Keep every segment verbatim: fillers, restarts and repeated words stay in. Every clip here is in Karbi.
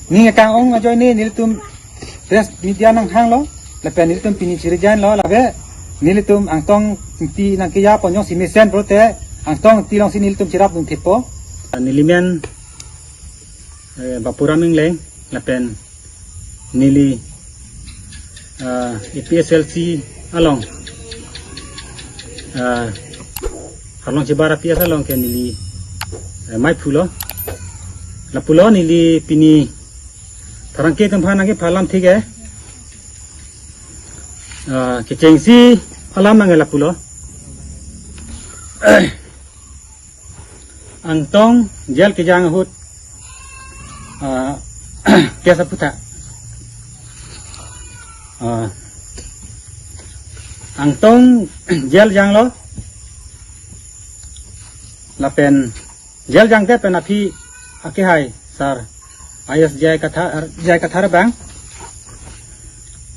Ning akang-ong ajoine nelitum press media nanghanglo, lapen nelitum pini chiri jan lo, labe nelitum Angtong Ingti nangkeja pon jongsi mesen pulote Angtong Ingti alongsi nelitum cherapdun thepo. Nelimen, eh, Bapuram Ingleng, lapen neli, ah, A P S L C along, ah, Arlong Chibar A P S along ke neli, eh, mai phulo. Lapulo neli pini tharang ke tumphan nangkepha alam thik ke, ah, kechengsi alam nang lapulo. Angtong jail kejang ahut, ah, case aputhak. Ah, Angtong jail janglo. Lapen jail jangte pen aphi akehai sir I A S J I Kathar, J I Kathar abang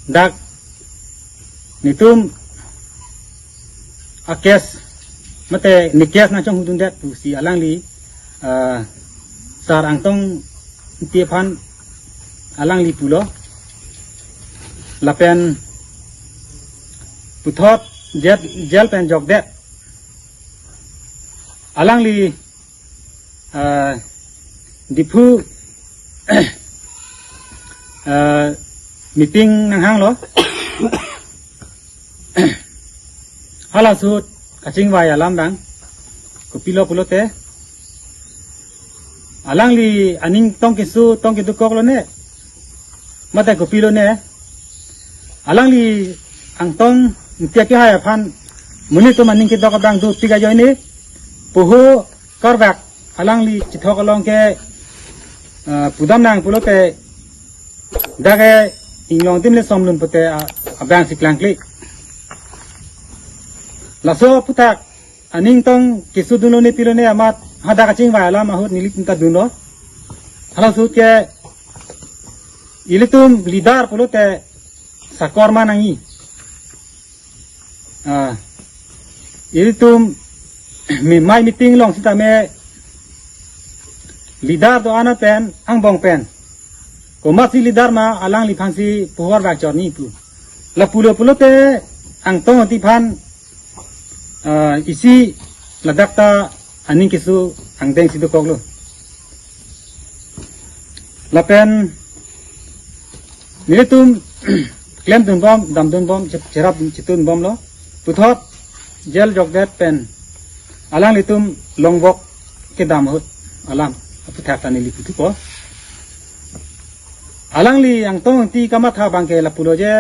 dak netum a-case mate ne case nangchonghudundet pusi alangli, ah, sir Angtong Ingti aphan alangli pulo. Lapen puthot jail, jail pen jokdet alangli, ah, Diphu, ah, meeting nanghanglo. Halaso ahut kachingvai alam abang kopilo pulote, alangli aning tong keso tong kedokok lone, mate kopilo ne, alangli Angtong Ingti akehai aphan monit atum aning kedok abang dopik ajoine poho karbak alangli chithok along ke, ah, pudam nang pulote dak ke inglong tim le somlun pute, ah, abang si klangkli. Laso aputhak aning tong keso dunlo ne pilo ne amat hadak kachingvai alam ahut nelitum ta dunlo. Halaso ahut ke ilitum leader pulote sakor ma nangji. Ah, ilitum mi-, mai meeting along sitame leader do-an pen angbong pen komatsi leader ma alangliphansi pohor bak chorni pu. Lapulo pulote Angtong Ingti aphan, ah, isi ladak ta aning keso angdeng si dokoklo. Lapen nelitum klemdunbom, damdunbom, che-, cherap chetudunbomlo. Puthot jail jokdet pen alanglitum long walk kedam ahut alam aputhak ta neli puthupo. Alangli Angtong Ingti kamatha abang ke lapulo je,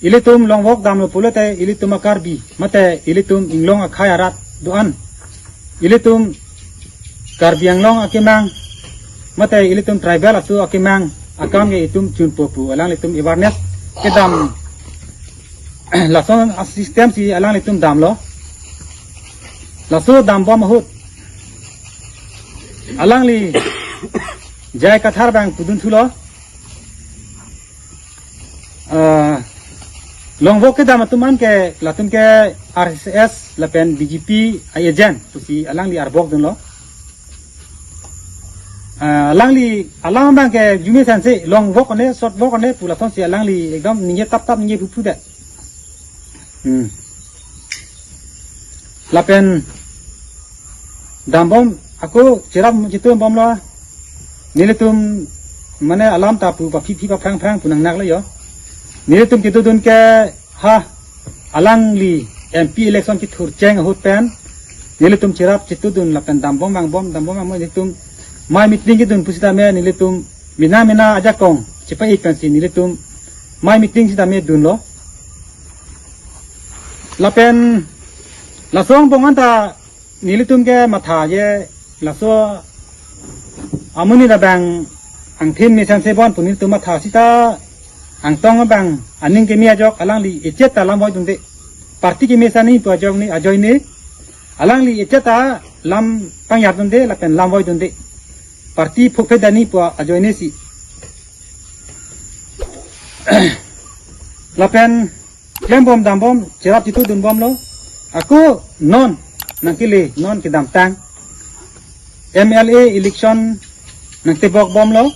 ilitum long walk damlo pulote ilitum a-Karbi mate ilitum inglong akhei arat do-an, ilitum Karbi Anglong akemang mate ilitum tribal aso akemang akam ke itum chunpo pu alanglitum awareness kedam. Lason a-system si alanglitum damlo. Laso dambom ahut alangli J I Kathar abang pudunthulo. Ah, long walk kedam atum an ke latum ke R S S lapen B J P a-agent pusi alangli arbok dunlo. Ah, alangli alam abang ke arjume sanse long walk ne short walk ne pu lason si alangli ekdom ningje tap tap ningje phuphu det. Hmm. Lapen dambom ako cherap chetudunbomlo. Nelitum mane alam ta pu paphi phi paphrang phrang pu nangnaklo jo. Nelitum kedodun ke ha alangli M P election kethur cheng ahut pen nelitum cherap chetudun lapen dambom vangbom dambom vangbom nelitum mai meeting kedun pusitame nelitum mena mena ajakong chepa-ik pensi nelitum mai meeting sitame dunlo. Lapen laso angbong anta nelitum ke matha je laso amonit abang angthin mesen sebon pu nelitum matha sita Angtong abang aning keme ajok alangli echet ta lam voidunde. Party keme sani pu ajok ni ajoine alangli echet ta lam pangyardunde lapen lam voidunde. Party phukphe dani pu ajoine si. Lapen klembom dambom cherap chetudunbomlo. Ako non nangkele non kedamtang M L A election nangtebok bomlo.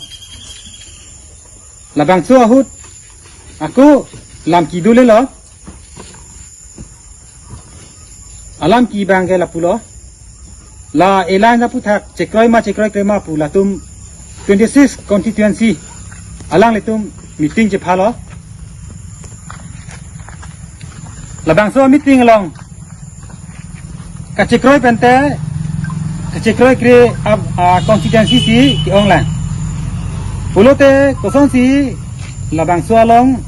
Labangso ahut ako lam kedo lelo. Alam ke abang ke lapulo. La alliance aputhak chekroi ma chekroikre ma pu latum twenty-six constituency alanglitum meeting chephalo. Labangso meeting along kachekroi pen te kachekroikre a, a constituency si ke-ong lang. Pulote kosonsi labangso along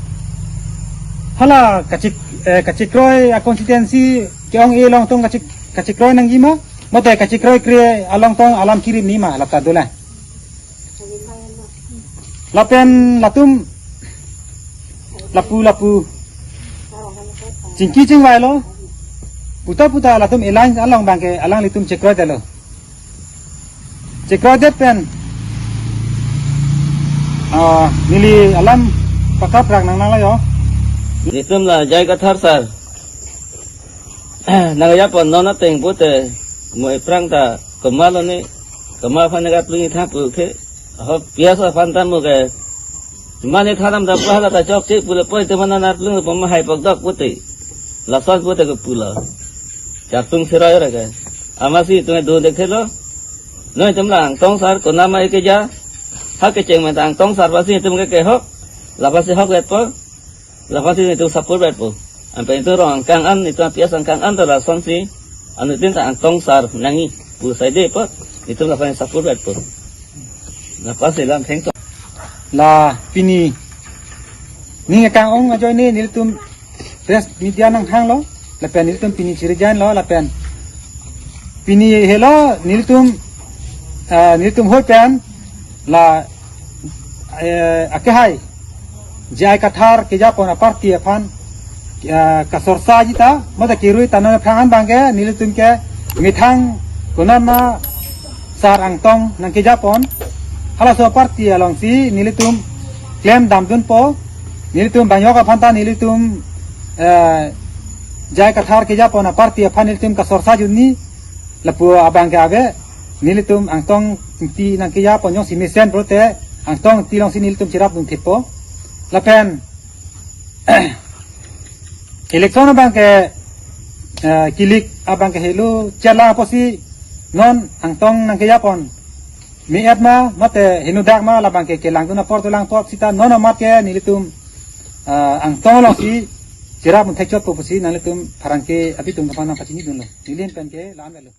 hala kachek, eh, kachekroi a constituency ke-ong-e along tong kachek, kachekroi nangji ma, mate kachekroikre along tong alam kirim ni ma, lata dolang. Lapen latum lapu lapu chingki chingvailo. Puta puta latum alliance along abang ke alanglitum chekroidetlo. Chekroidet pen, ah, neli alam pakaprak nang nanglo yo. Nelitum la J I Kathar sir nangjapon, non ateng pute mo aphrang ta komatlo ne, komat aphan ne kaplung-i tha pu ke. Ho P S aphan ta mo ke mane thanam ta pahla ta chokche pule poi te mana na plung poma hai pokdok pute. Lason pute ke pulo. Chartung siroi ra ke. Amatsi itum do dekhelo. Noi itum la Angtong sir konama eke ja. Ha kecheng menta Angtong sir aphansi itum ke kehok. Laphansi hokvetpo. Laphansi itum support vetpo. Anpen itum rong angkang an, itum P S angkang an ta lasonsi anuttin ta Angtong sir nangji pu saide po, itum laphan support vetpo. Laphansi lam thengso. La pini ning akang-ong ajoine nelitum press media nanghanglo, lapen nelitum pini chirijan lo, lapen pini helo nelitum, eh, nelitum hoi pen la, eh, akehai J I Kathar kejapon aparty aphan, eh, kasorsa jita, mate kerui tanon aphrang an abang ke nelitum ke methang konama sir Angtong nangkejapon, halaso aparty alongsi nelitum klem damdunpo. Nelitum bang ajok aphan ta nelitum, eh, J I Kathar kejapon aparty aphan nelitum kasorsa juni, lapu abang ke ave, nelitum Angtong Ingti nangkejapon jongsi mesen pulote Angtong Ingti alongsi nelitum cherapdun thekpo. Lapen election abang ke, eh, kilik abang ke helo chelang apotsi non Angtong nangkejapon me-et ma mate henodak ma labang ke kelangdun apor dolang apot sita non amat ke nelitum, eh, Angtong alongsi cherapdun thekchotpo pusi nanglitum pherangke abitung aphan nangpachinidunlo. Neli pen ke la-an lo.